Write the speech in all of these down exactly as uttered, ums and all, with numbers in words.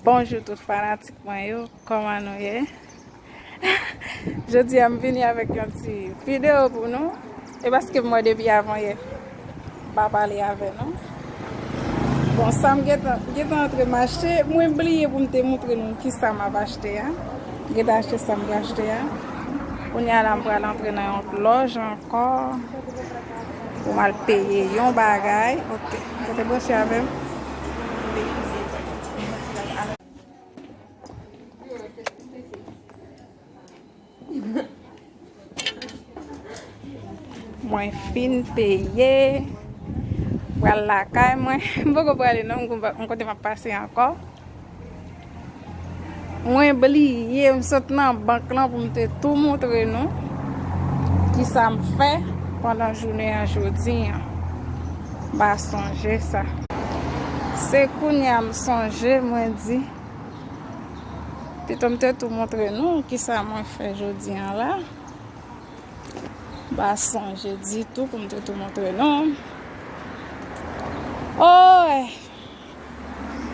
Bonjou tout fanatik mwen yo, kòman nou ye? Jodi a m vini avèk yon ti videyo pou nou. E paske m wè depi avan yè, m pa pale avè nou. Bon, sa m gentan, gentan antre m achte, mwen bliye pou m te montre nou kisa m ap achte a. M gentan achte sa m vle achte a. Kounye a la, m pral antre nan yon lòj ankò pou m al peye yon bagay. Ok, rete branche avè m. Mwen fin peye. Pral lakay mwen. M poko prale non, m gon kote m ap pase ankò. Mwen bliye, m sot nan bank lan pou m te tou montre nou kisa m fè pandan jounen an jodi an. M pa sonje sa. Se kounye a m sonje, mwen di, pito m te tou montre nou kisa mwen fè jodi an la. M pa sonje ditou pou m te tou montre nou. Oy!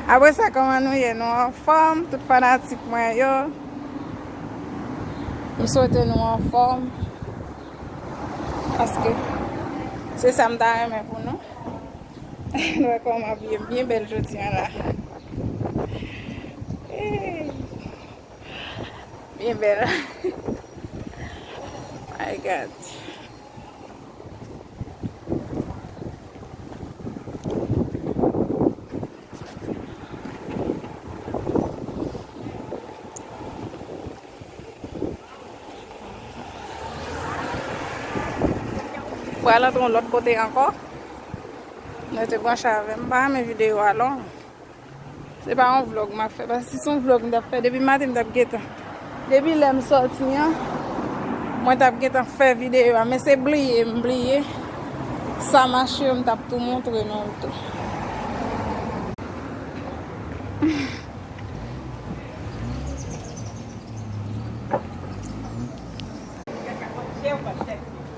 Apre sa, kòman nou ye? Nou anfòm, tout fanatik mwen yo? M swete nou anfòm. Paske se sa m ta renmen pou nou. Nou wè kòman m abiye, m byen bèl jodi an la. Hey. Byen bèl. My God. Pral antre yon lòt kote ankò. Rete branche avè m. M pa renmen videyo a long. Se pa yon vlòg m ap fè, paske si se yon vlòg m t ap fè, depi maten m t ap gentan. Depi lè m sòti an, mwen t ap gentan fè videyo a, men se bliye m bliye. Sa mache yo, m t ap tou montre nou l tou.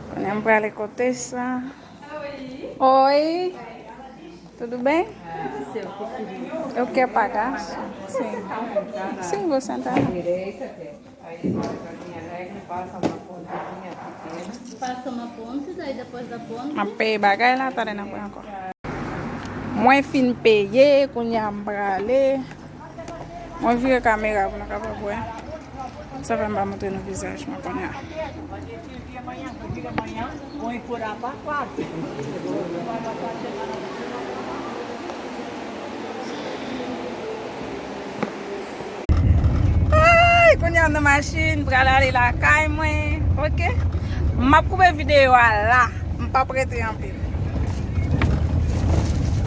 Kounye a m prale kote sa. Oi. Tudo bem? Eu quero pagar. Sim. Sim, vou sentar. Direita, Tê. Aí faz a linha reta, passa uma pontezinha pequena. Passa uma ponte, daí depois da ponte. Ap peye bagay la, talè n ap wè ankò. Mwen fin peye, kounye a m prale. Mwen vire kamera pou nou kapab wè. Sa fè m pa montre nou vizaj mwen kounye a. Ay, kounye a m nan machin, pral ale lakay mwen. Ok? M ap koupe videyo a la. M p ap rete anpil. M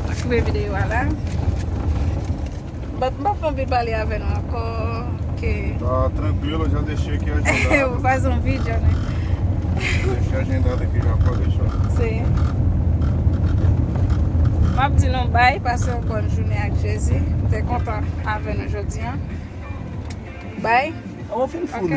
ap koupe videyo a la. But m p ap fè anpil pale avè nou ankò. Ok. Tá tranquilo, já deixei aqui a agenda. Vou fazer um vídeo, né? Deixei agendado aqui já, pode deixar. Sim. M ap di nou bay, pase yon bòn jounen ak Jezi. M te kontan avè nou jodi an. Bay. Ou fin fou, ok.